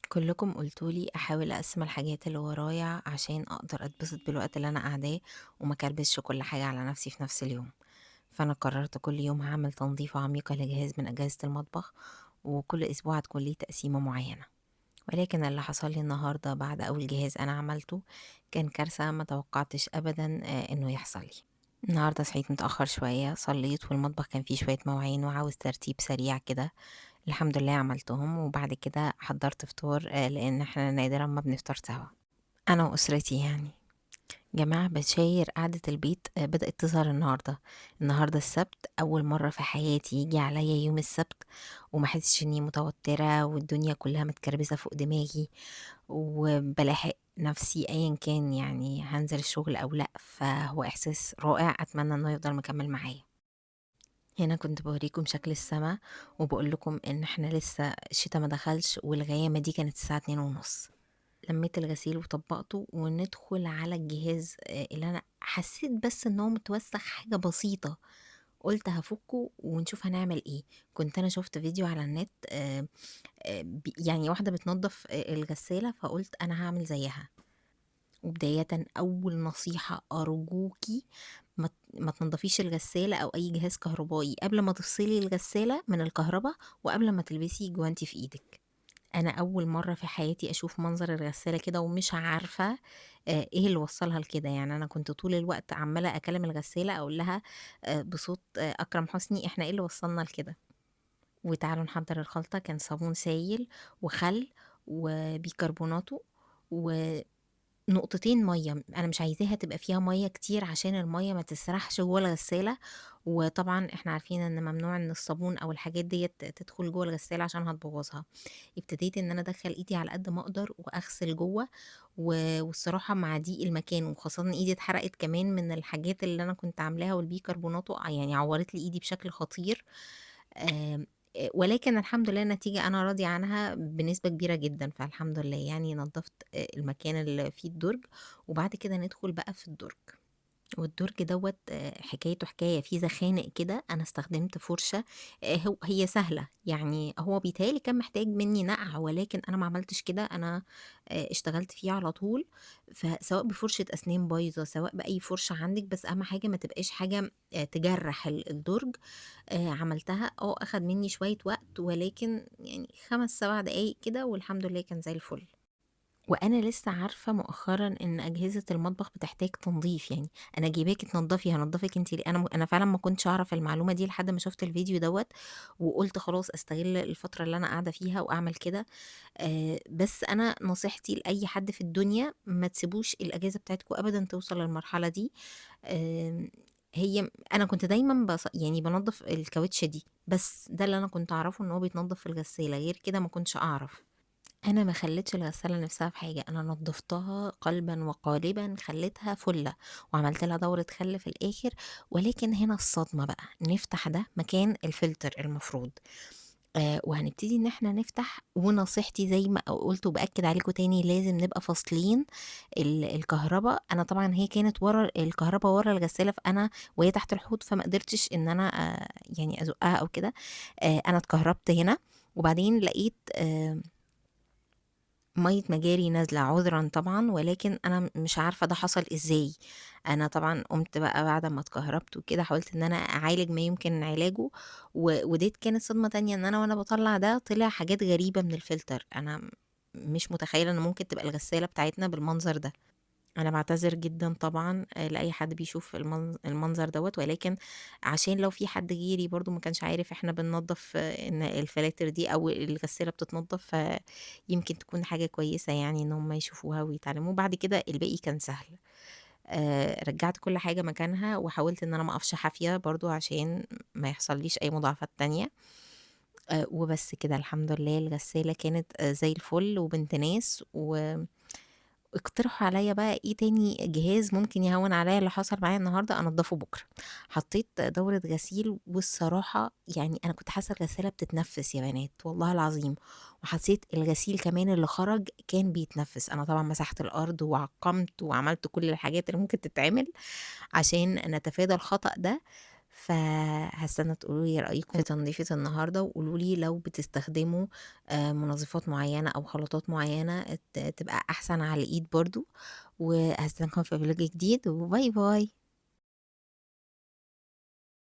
كلكم قلتوا لي احاول اقسم الحاجات اللي ورايا عشان اقدر اتبسط بالوقت اللي انا قاعداه وما كربسش كل حاجة على نفسي في نفس اليوم. فانا قررت كل يوم هعمل تنظيفة عميقة لجهاز من اجهزة المطبخ، وكل اسبوع هتكون ليه تقسيمة معينة. ولكن اللي حصل لي النهاردة بعد اول جهاز انا عملته كان كارثة ما توقعتش ابدا انه يحصل لي. النهاردة صحيت متأخر شوية، صليت، والمطبخ كان فيه شوية مواعين وعاوز ترتيب سريع كده، الحمد لله عملتهم. وبعد كده حضرت فطار، لان احنا نادرا ما بنفطر سوا انا واسرتي. جماعة بشاير قعدة البيت بدأت تظهر النهاردة. النهاردة السبت، أول مرة في حياتي يجي عليا يوم السبت وما احسش إني متوترة والدنيا كلها متكربسة فوق دماغي وبلاحق نفسي أيا كان، هنزل الشغل أو لأ، فهو إحساس رائع، أتمنى إنه يفضل مكمل معايا. هنا كنت بوريكم شكل السما وبقول لكم إن إحنا لسه الشتا ما دخلش، والغيامة دي كانت الساعة 2:30. لميت الغسيل وطبقته، وندخل على الجهاز، اللي أنا حسيت بس إن هو متوسخ حاجة بسيطة، قلت هفكه ونشوف هنعمل إيه. كنت أنا شفت فيديو على النت، واحدة بتنظف، الغسالة، فقلت أنا هعمل زيها. وبداية أول نصيحة أرجوكي ما تنظفيش الغسالة أو أي جهاز كهربائي قبل ما تفصلي الغسالة من الكهرباء وقبل ما تلبسي جوانتي في إيدك. أنا أول مرة في حياتي أشوف منظر الغسالة كده ومش عارفة، إيه اللي وصلها لكده. أنا كنت طول الوقت عمالة أكلم الغسالة أقول لها، بصوت، أكرم حسني، إحنا إيه اللي وصلنا لكده. وتعالوا نحضر الخلطة. كان صابون سايل وخل وبيكربوناته ونقطتين مية، أنا مش عايزاها تبقى فيها مية كتير عشان المية ما تسرحش جوه الغسالة، وطبعا احنا عارفين ان ممنوع ان الصابون او الحاجات ديت تدخل جوه الغسالة عشان هتبوظها. ابتديت ان انا ادخل ايدي على قد ما اقدر واغسل جوه، والصراحة مع ضيق المكان، وخاصة ان ايدي اتحرقت كمان من الحاجات اللي انا كنت عاملاها، والبيكربوناتو عورت لي ايدي بشكل خطير. ولكن الحمد لله النتيجة أنا راضية عنها بنسبة كبيرة جدا، فالحمد لله نظفت، المكان اللي فيه الدرج. وبعد كده ندخل بقى في الدرج، والدرج دوت، حكايته حكاية، فيه زخانق كده. أنا استخدمت فرشة، هي سهلة، هو بيتهيألي كان محتاج مني نقع، ولكن أنا ما عملتش كده، أنا، اشتغلت فيه على طول. فسواء بفرشة أسنان بايظة، سواء بأي فرشة عندك، بس أهم حاجة ما تبقاش حاجة، تجرح الدرج. عملتها، أخد مني شوية وقت، ولكن 5-7 دقايق كده، والحمد لله كان زي الفل. وأنا لسه عارفة مؤخراً إن أجهزة المطبخ بتحتاج تنظيف، أنا جايباكي تنظفي، هنضفك انتي ليه؟ أنا فعلاً ما كنتش أعرف المعلومة دي لحد ما شفت الفيديو دوت، وقلت خلاص أستغل الفترة اللي أنا قاعدة فيها وأعمل كده. بس أنا نصيحتي لأي حد في الدنيا، ما تسيبوش الأجهزة بتاعتكم أبداً توصل للمرحلة دي. أنا كنت دايماً بنظف الكاوتشة دي، بس ده اللي أنا كنت أعرفه إن هو بيتنظف في الغسالة، غير كده ما كنتش أعرف. أنا ما خليتش الغسالة نفسها في حاجة، أنا نظفتها قلباً وقالباً، خليتها فلة وعملت لها دورة خل في الآخر. ولكن هنا الصدمة بقى، نفتح ده مكان الفلتر المفروض، وهنبتدي إن احنا نفتح. ونصيحتي زي ما قلت وبأكد عليكم تاني، لازم نبقى فاصلين الكهرباء. أنا طبعاً هي كانت ورا الكهرباء، ورا الغسالة، فأنا وهي تحت الحوض، فما قدرتش إن أنا، أزقها أو كده. أنا اتكهربت هنا، وبعدين لقيت، مية مجاري نازلة، عذرا طبعا، ولكن أنا مش عارفة ده حصل إزاي. أنا طبعا قمت بقى بعد ما اتكهربت وكده، حاولت إن أنا أعالج ما يمكن علاجه، وديت كانت صدمة تانية، إن أنا وأنا بطلع ده طلع حاجات غريبة من الفلتر. أنا مش متخيلة إن ممكن تبقى الغسالة بتاعتنا بالمنظر ده. أنا بعتذر جدا طبعا، لأي حد بيشوف المنظر دوت، ولكن عشان لو في حد غيري برضو ما كانش عارف احنا بننظف، إن الفلاتر دي أو الغسالة بتتنظف، فيمكن تكون حاجة كويسة إن هم يشوفوها ويتعلموا. بعد كده الباقي كان سهل، رجعت كل حاجة مكانها، وحاولت إن أنا ما أقفش حافية برضو عشان ما يحصليش أي مضاعفات تانية. وبس كده الحمد لله الغسالة كانت، زي الفل وبنت ناس. و اقترحوا عليا بقى ايه تاني جهاز ممكن يهون عليا اللي حصل معايا النهارده انضفه بكره. حطيت دوره غسيل، والصراحه انا كنت حاسه الغساله بتتنفس يا بنات والله العظيم، وحسيت الغسيل كمان اللي خرج كان بيتنفس. انا طبعا مسحت الارض وعقمت وعملت كل الحاجات اللي ممكن تتعمل عشان نتفادى الخطأ ده. فهاستنى تقولوا لي رأيكم في تنضيفة النهارده، وقولوا لي لو بتستخدموا منظفات معيّنة أو خلطات معيّنة تبقى أحسن على الإيد برضه، وهاستناكم في vlog جديد، و bye bye.